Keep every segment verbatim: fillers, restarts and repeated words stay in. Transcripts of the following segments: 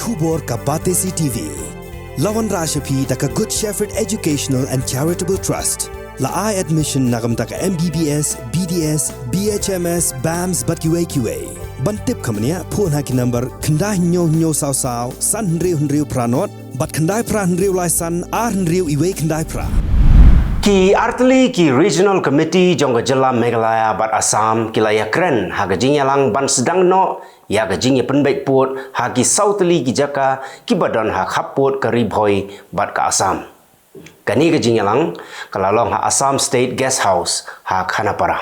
Khubor ka Batesi T V. La wanrah sha phi da ka Good Shepherd Educational and Charitable Trust. La ai admission na ka bynta ka M B B S, B D S, B H M S, BAMS bad kiwei kiwei. Ban tip kham bniah, phone ha ki number khyndai hynñiew hynñiew saw saw san hynriew hynriew phra nod bad khyndai phra hynriew lai san ar hynriew iwei khyndai phra. Ki artylli ki Regional Committee jong ka jylla Meghalaya bad Assam ki la ïakren ha ka jingïalang ban sdang noh ïa ka jingïapynbeit pud ha ki saw tylli ki jaka kiba don ha khappud ka Ri Bhoi bad ka Assam. Kane ka jingïalang ka la long ha Assam State Guest House ha Khanapara.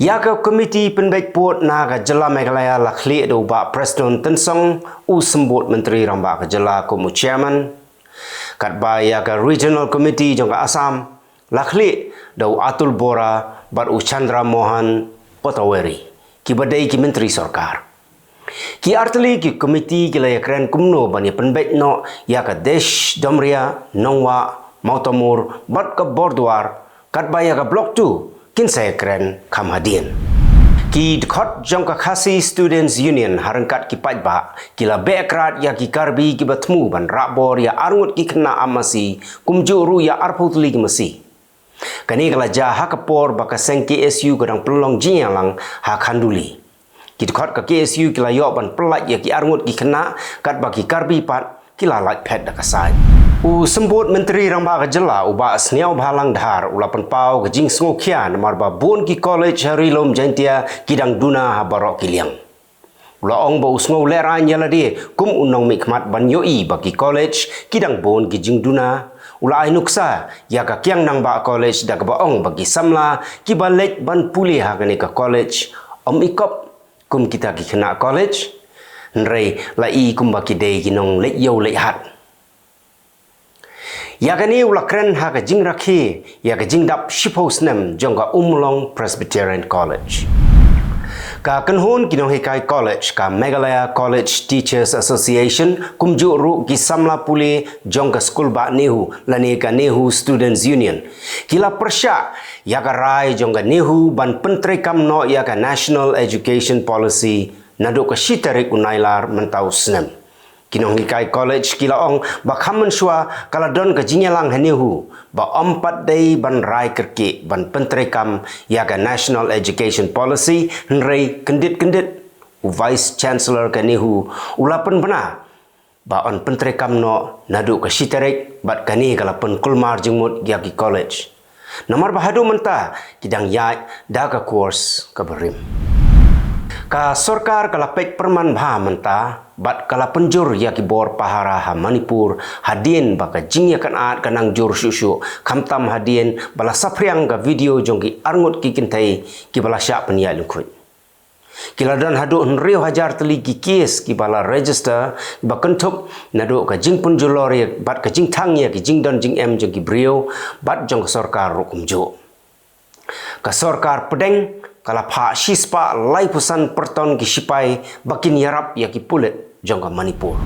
Ïa ka komiti pynbeit pud na ka jylla Meghalaya la khlieh da u Bah Prestone Tynsong, u Symbud Myntri Rangbah ka jylla kum u chairman. Katba ïa ka Regional Committee jong ka Assam la khlieh da u Atul Bora bad u Chandra Mohan Patowary, kiba dei ki myntri sorkar. Ki artylli ki komiti ki la ïakren kumno ban ïapynbeit noh ïa ka Desh Doomria, Nongwah, Mawtamur bad ka Bordwar, katba ïa ka Block two kin sa ïakren kham hadien. Ki dkhot jong ka Khasi Students Union ha ryngkat ki paidbah ki la beh krad ïa ki Karbi kiba thmu ban rah bor ïa arngut ki khynnah ap masi, kumjuh ruh ïa arphew tylli ki masi. Kane ka la jia ha ka por ba ka seng K S U ka dang pynlong jingïalang ha Khanduli. Ki dkhot ka K S U ki la ïoh ban pyllait ïa ki arngut ki khynnah, katba ki Karbi pat ki la lait phet da ka sait. U Symbud Myntri Rangbah ka jylla, u Bah Sniawbhalang Dhar, u la pynpaw ka jingsngewkhia namar ba bun ki college ha Ri Lum Jaiñtia ki dang duna ha baroh ki liang. U la ong ba u sngew lehraiñ ïa lade kum u nongmihkhmat ban ïohi ba ki college ki dang bun ki jingduna. U la ai nuksa ïa ka Kiang Nangbah College da kaba ong ba ki samla kiba leit ban pule ha kane ka college ym i kop kum kita ki khynnah college, hynrei la i kumba ki dei ki nongleit ïew leit hat. Ïa kane u la kren ha ka jingrakhe ïa ka jingdap shiphew snem jong ka Ummulong Presbyterian College. Ka kynhun ki nonghikai college ka Meghalaya College Teachers Association, kumjuh ruh ki samla pule jong ka skul bah NEHU lane ka NEHU Students Union, ki la pyrshah ïa ka rai jong ka NEHU ban pyntreikam noh ïa ka National Education Policy naduh ka shi tarik u Nailar mynta u snem. Ki nonghikai college ki la ong ba kham mynshuwa ka la don ka jingïalang ha NEHU ba ym pat dei ban rai kyrkieh ban pyntreikam ïa ka National Education Policy, hynrei kyndit kyndit u Vice Chancellor ka NEHU u la pynbna ba yn pyntreikam noh naduh ka shi tarik, bad kane ka la pynkulmar jingmut ïa ki college. Namar ba haduh mynta ki dang ïaid da ka course kaba rim. Ka sorkar ka la peit pyrman bha mynta bad ka la pynjur ïa ki bor pahara ha Manipur hadien ba ka jingïakynad ka nang jur shuh shuh, khamtam hadien ba la saphriang ka video jong ki arngut ki kynthei kiba la shah pynïaid lyngkhuh. Ki la don haduh hynriew hajar tylli ki case kiba la register, kiba kynthup naduh ka jingpynjulor ïa bad ka jingthang ïa ki jingdon jingem jong ki briew bad jong ka sorkar ruh kumjuh. Ka sorkar pdeng ka la phah shispah laiphew san pyrton ki shipai ba kin ïarap ïa ki pulit jong ka Manipur.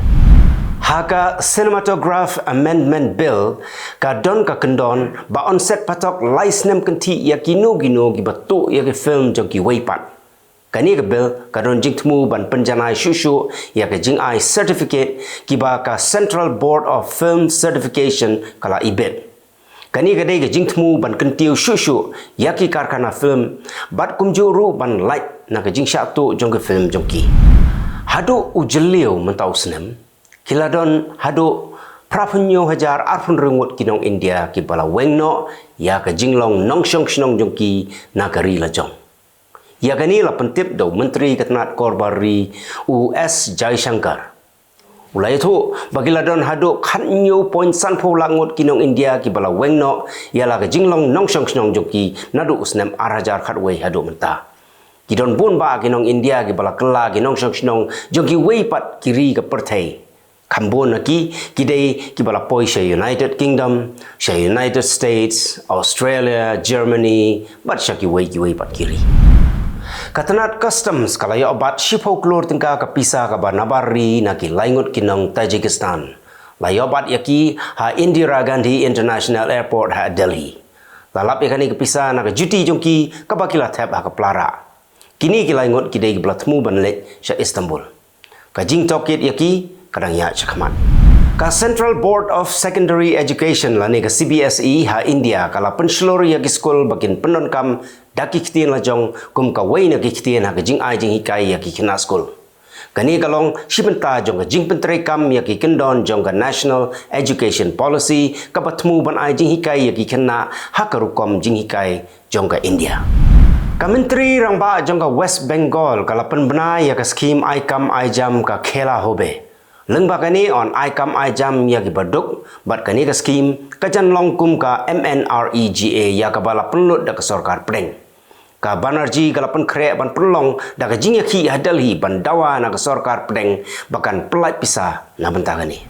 Ha ka Cinematograph Amendment Bill ka don ka kyndon ba yn set patok lai snem kynthih ïa kino kino kiba tuh ïa ki film jong kiwei pat. Kane ka bill ka don jingthmu ban pynjanai shuh shuh ïa ka jingai certificate kiba ka Central Board of Film Certification ka la ibit. Kane ka dei ka jingthmu ban kyntiew shuh shuh ïa ki karkhana film bad kumjuh ruh ban lait na ka jingshah tuh jong ki film jong ki. Haduh u Jylliew mynta u snem ki la don haduh phra phew hynñiew hajar arphew hynriew ngut ki nong India kiba la weng noh ïa ka jinglong nongshong shnong jong ki na ka ri la jong. Ïa kane la pyntip da u Myntri ka tnad korbar ri, u S Jaishankar. U la ïathuh ba ki la don haduh khathynñiew point sanphew lak ngut ki nong India kiba la weng noh ïa la ka jinglong nongshong shnong jong ki naduh u snem ar hajar khatwei haduh mynta. Ki don bun bah ki nong India kiba la kylla ki nongshong shnong jong kiwei pat ki ri ka pyrthei. Kham bun na ki, ki dei kiba la poi sha United Kingdom, sha United States, Australia, Germany, bad sha kiwei kiwei pat ki ri. Ka tnad Customs ka la ïoh bat shiphew klur tyngka ka pisa kaba nabar ri na ki lai ngut ki nong Tajikistan. La ïoh bat ïa ki ha Indira Gandhi International Airport ha Delhi. La lap ïa kane ka pisa na ka juti jong ki kaba ki la thep ha ka pla rah. Kine ki lai ngut ki dei kiba la thmu ban leit sha Istanbul. Ka jingtohkit ïa ki ka dang ïaid shakhmat. Ka Central Board of Secondary Education lane ka C B S E ha India ka la pynshlur ïa ki skul ba kin pyndonkam da ki ktien lajong kum kawei na ki ktien ha ka jingai jinghikai ïa ki khynnah skul. Kane ka long shi bynta jong ka jingpyntreikam ïa ki kyndon jong ka National Education Policy kaba thmu ban ai jinghikai ïa ki khynnah ha ka rukom jinghikai jong ka India. Ka Myntri Rangbah jong ka West Bengal ka la pynbna ïa ka skhim ai kam ai jam ka Khela Ho Beh. Lyngba kane yn ai kam ai jam ïa ki baduk bad kane ka skhim ka jan long kum ka M N R E G A ïa kaba la pynlut da ka sorkar pdeng. Ka Banerjee ka la pynkhreh ban pynlong da ka jingïakhih ha Delhi ban dawa na ka sorkar pdeng ba kan pyllait pisa na bynta kane.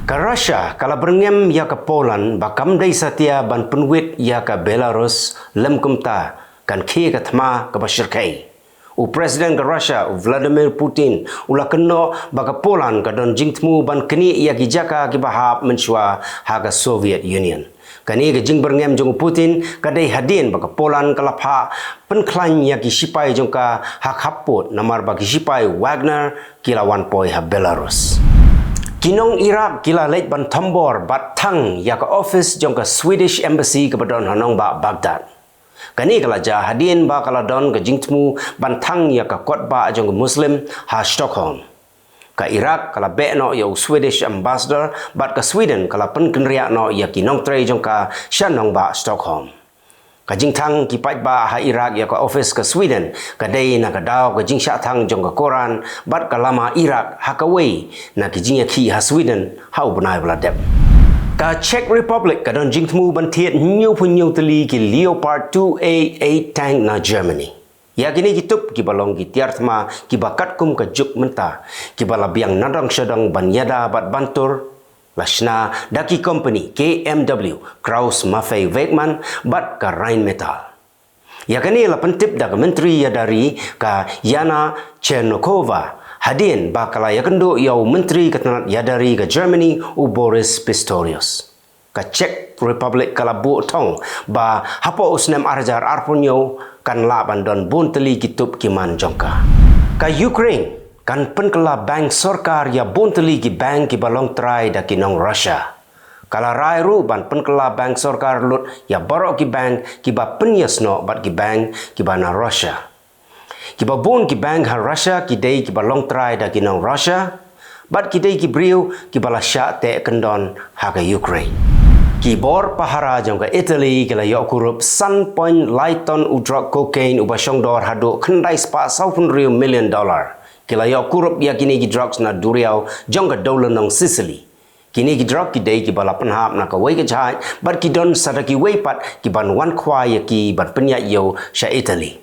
Ka Russia ka la byrngem ïa ka Poland ba kam dei satia ban pynwit ïa ka Belarus lym kumta kan khie ka thma kaba shyrkhei. U President ka Russia u Vladimir Putin u la kynnoh ba ka Poland ka don jingthmu ban knieh ïa ki jaka kiba hap mynshuwa ha ka Soviet Union. Kane ka jingbyrngem jong u Putin ka dei hadien ba ka Poland ka la phah pynkhlaiñ ïa ki shipai jong ka ha khappud namar ba ki shipai Wagner ki la wan poi ha Belarus. Ki nong Iraq ki la leit ban thombor bad thang ïa ka office jong ka Swedish Embassy kaba don ha nongbah Baghdad. Kane ka la jia hadien ba ka la don ka jingthmu ban thang ïa ka kot bah jong ka Muslim ha Stockholm. Ka Iraq ka la beh noh ïa u Swedish Ambassador bad ka Sweden ka la pynkynriah noh ïa ki nongtrei jong ka sha nongbah Stockholm. Ka jingthang ki paidbah ha Iraq ïa ka office ka Sweden ka dei na ka daw ka jingshah thang jong ka Koran bad ka lama Iraq ha kawei na ki jingïakhih ha Sweden ha u bnai ba la dep. Ka Czech Republic ka don jingthmu ban thied hynñiewphew hynñiew tylli ki Leopard two A eight tank na Germany. Ïa kine ki tup kiba long ki tiar thma kiba katkum ka juk mynta kiba la biang nadong shadong ban ïada bad ban tur la shna da ki kompani K M W, Krauss Maffei Wegmann bad ka Rheinmetall. Ïa kane la pyntip da ka Myntri Ïada Ri ka Yana Chernokova hadien ba ka la ïakynduh ïa u Myntri ka tnat Ïada Ri ka Germany u Boris Pistorius. Ka Czech Republic ka la buh thong ba hapoh u snem ar hajar arphew hynñiew kan lah ban don bun tylli ki tup ki man jong ka. Ka Ukraine kan pynkylla bank sorkar ïa bun tylli ki bank kiba long trai da ki nong Russia. Ka la rai ruh ban pynkylla bank sorkar lut ïa baroh ki bank kiba pynïasnoh bad ki bank kiba na Russia. Kiba bun ki bank ha Russia ki dei kiba long trai da ki nong Russia bad ki dei ki briew kiba la shah teh kyndon ha ka Ukraine. Ki bor pahara jong ka Italy ki la ïoh kurup san point lai ton u drok cocaine uba shongdor haduh khyndai spah sawphew hynriew million dollar. Ki la ïoh kurup ïa kine ki drugs na duriaw jong ka dewlynnong Sicily. Kine ki drok ki dei kiba la pynhap na kawei ka jhait bad ki don sa da kiwei pat kiban wan khwai ïa ki ban pynïaid ïew sha Italy.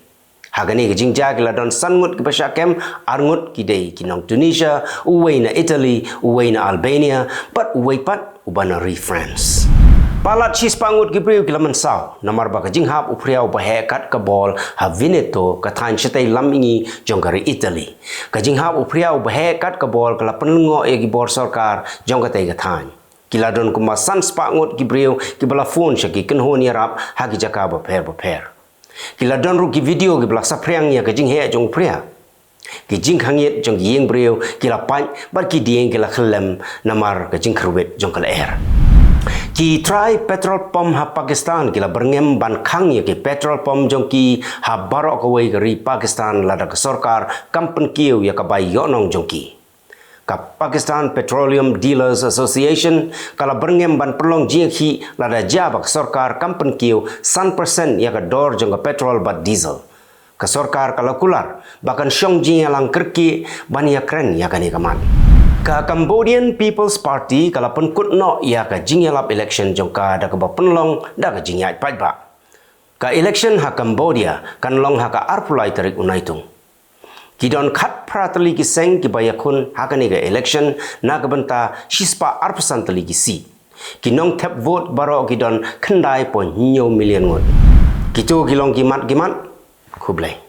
Ha kane ka jingjia ki la don san ngut kiba shah kem, ar ngut ki dei ki nong Tunisia, uwei na Italy, uwei na Albania bad uwei pat uba na ri France. Palat shispah ngut ki briew ki la mynsaw namar ba ka jinghap u phriaw ba heh kat ka bol ha Veneto ka thaiñ shatei lam mihngi jong ka ri Italy. Ka jinghap u phriaw ba heh kat ka bol ka la pynlyngngoh ïa ki bor sorkar jong katei ka thaiñ. Ki la don kumba san spah ngut ki briew kiba la phone sha ki kynhun ïarap ha ki jaka bapher bapher. Ki la don ruh ki video kiba la saphriang ïa ka jingheh jong u phriaw. Ki jingkhangit jong ki ïing briew ki la pait bad ki dieng ki la khyllem namar ka jingkyrwit jong ka lyer. Ki trai petrol pump ha Pakistan ki la byrngem ban khang ïa ki petrol pump jong ki ha baroh kawei ka ri Pakistan lada ka sorkar kam pynkiew ïa ka bai ïohnong jong ki. Ka Pakistan Petroleum Dealers Association ka la byrngem ban pynlong jingïakhih lada jia ba ka sorkar kam pynkiew san percent ïa ka dor jong ka petrol bad diesel. Ka sorkar ka la kular ba kan shong jingïalang kyrkieh ban ïakren ïa kane ka mat. Ka Cambodian People's Party ka la pynkut noh ïa ka jingïalap election jong ka da kaba pynlong da ka jingïaid paidbah. Ka election ha Cambodia kan long ha ka arphew lai tarik u Naitung. Ki don khatphra tylli ki seng kiba ïakhun ha kane ka election na ka bynta shispah arphew san tylli ki seat. Ki nongthep vote baroh ki don khyndai point hynñiew million ngut. Kito ki long ki mat ki mat. Khublei.